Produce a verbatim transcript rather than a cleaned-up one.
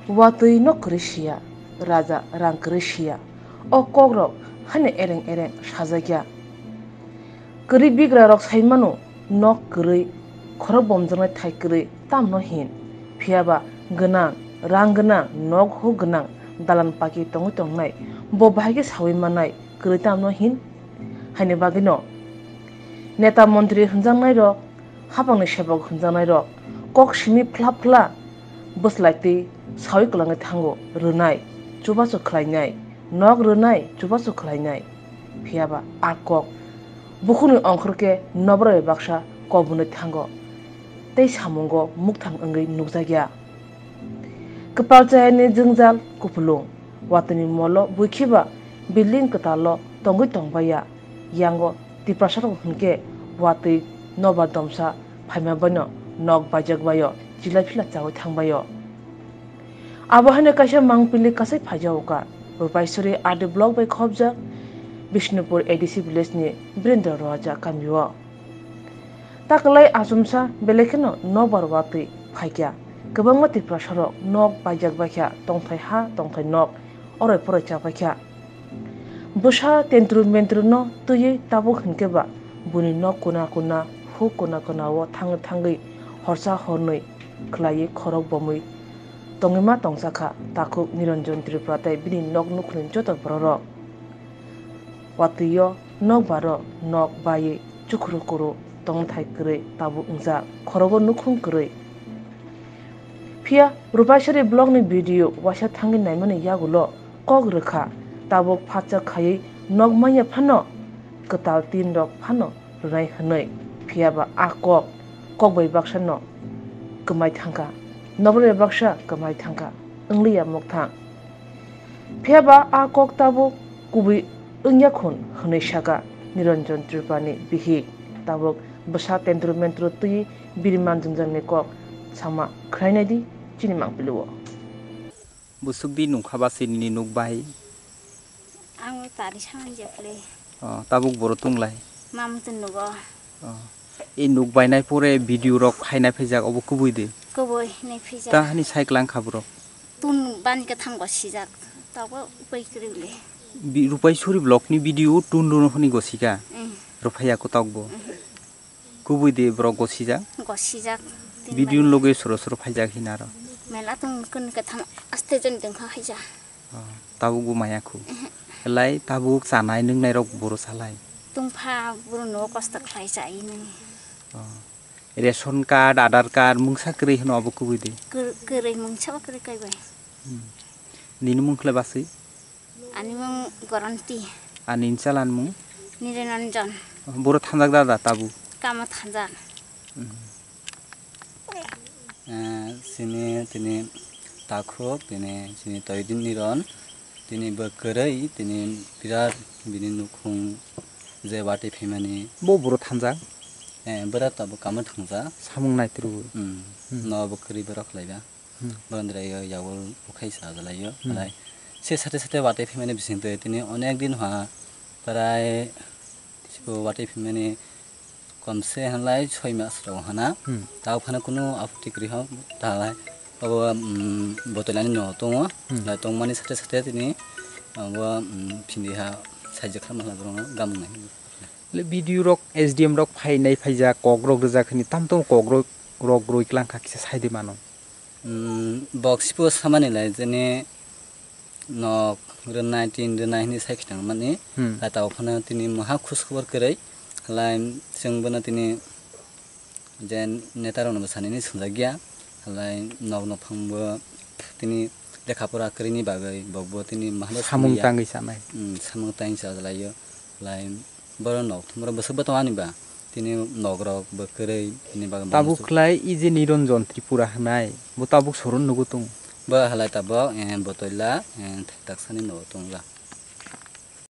Watwi nok kwrwi siya, raja rang kwrwi siya. O kokrok haino ereng ereng sajakya. Kwrwi bigrarok sai mano, nok kwrwi, khorok bomjaknai thai kwrwi tamno hin. Phiyaba gwnang, rang gwnang, nok huk gwnang, dalan paki tongwi tongnai, bo bahai khe saui mannai kwrwi tamno hin? Haini bagwino neta montri hwnjaknairok, hapangni sebok hwnjaknairok kok simi phla phla bwslai twi saui kwlangwi thango, rwnai, chubachu khlainai, nok rwnai, chubachu khlainai. Phiyaba a kok bukhukni ongkhor khe nobra bai baksa kobonwi thango tei samungo mukthang wngwi nukjakya. Kwpal chayani jwngjal kupulung, watwini molo buikhe ba building kwtalo tongwi tongbaiya. Yango Tiprasarok hwnkhe watwi nobar domsa phaima baino nok baijak baio, chila phila chaui thangbaio. Abo haino kaisa mangpili kasai phaijago ka, Rupaisori R D block bai khopjak Bishnupur A D C village ni Birendra Roaja kamio. Takwlai achomsa belai kheno nokbar watwi phaikha. Kwbangma Tiprasarok nok baijak baikha, tongthai ha, tongthai nok oroi poroi chabaikha. Bwsa tentru mentru no twiwi tabuk hinkhe ba buni nok kuna kuna, huk kuna kuna o thangwi thangwi horsa hornwi khlaiwi khorok bomwi tongwima tongjakha takhuk Niranjan Tripura tei bini nok nukhungni joto bororok. Watwi o nokbar o nok baiwi chukhuru kuru tongthai kwrwi tabuk wngjak, khorogo nukhung kwrwi. Phiya Rupaisari block ni video waisa thangwi naimani yagulo kok rwkha, tabuk phatsa khaiwi nok manya phano kwtal tin rok phano rwnai hwnwi. Phiyaba a kok, kok bai baksa no kwmai thangkha, nokbar bai baksa kwmai thangkha, wngliya mukthang. Phiyaba a kok tabuk kubui wngya khun hwnwi saka Niranjan Tripurani bihik. Tabuk bwsa tentru mentru twi biriman jwngjangni kok sama khwlainai di chini mangpili o. Busuk di nungkha ba se nini nuk bai? Ang tari samani jeple. Oh, tabuk boro tunglai? Mamutun nugo. Oh. E nuk bainai pore video rok hainai phaijak, obo kubui de? Kubui hinwi phaijak. Ta hani cycle ang kha borok? Tun bani kwthang go sijak. Tabuk upai kwrwi le. Bi-, Rupaisuri block ni video tun rw hwnwi go sika? Mm. Rw phaiya kwtak bo? Mm. Kubui de borok go sijak? Go sijak. Video ni loge soro soro phaijak hina aro. Mela tun kun kwthang aste jon tongkha haija. Oh, tabuk bo maya khu. Ehe. Elai tabuk chanai nwngnai rok boro salai. Tungpha boro no kosto khlai chai nini. Oh. Ration card, Aadhaar card, mungsa kwrwi hwno abo kubui de. Kwr-, kwrwi mungsa ba kwrwi kai bai. Hmm. Nini mung khlai baswi? Ani mung Goranti. Ani chalan mung? Niranjan. Boro thanjak da da tabuk? Kamo thanjak. Hmm. Eh, sini tini takhuk, tini sini Toidin Niron, tini bo kwrwi, tini birat bini nukhung je watwi phaimani. Bo boro thanjak? Eh, bwrap tabuk kamo thangjak. Samung naitrwi. Hmm. Hmm. No bo kwrwi borok khlaiba. Hmm. Borondrai yo yawol bukhai sa jalai yo. Hmm. Alai se sate sate watwi phaimani bising twi tini onek din ha prai sibo watwi phaimani. Komse hinlai soi mas rok hana. Hmm. Tao phano kunu aphuti kwrwi hok talai. Abo, mm, botolani no tongo. Hmm. Lai tongmani sate sate tini abo, mm, phindi ha saijak kha mala borok no gamung nai. Le video rok S D M rok phainai phaijak, kok rok rijak hini tam tam kok rok, rok roi klang kha kisa sai de mano. Mm, box po samani lai jene nok rwnai tin rwnai hinwi sai khitang mani. Hmm. Lai tao phano tini maha khus khobor kwrwi lai chwng bono tini je neta rokno bo sanini swngjak ya lai nok no phang bo tini lekha pora kwrwini bagwi bokbo tini maha bo samung tangwi sanai. Hmm, samung tangwi sajalaio lai. Borok nok thumrok bwswk bo tongani ba, tini nok rok bo kwrwi, bini bagwi tabuk khlai i je Niranjan Tripura hwnai, bo tabuk soron nugo tong. Bo halai tabuk, eh, Botoila, eh, thai taksani nogo tongla.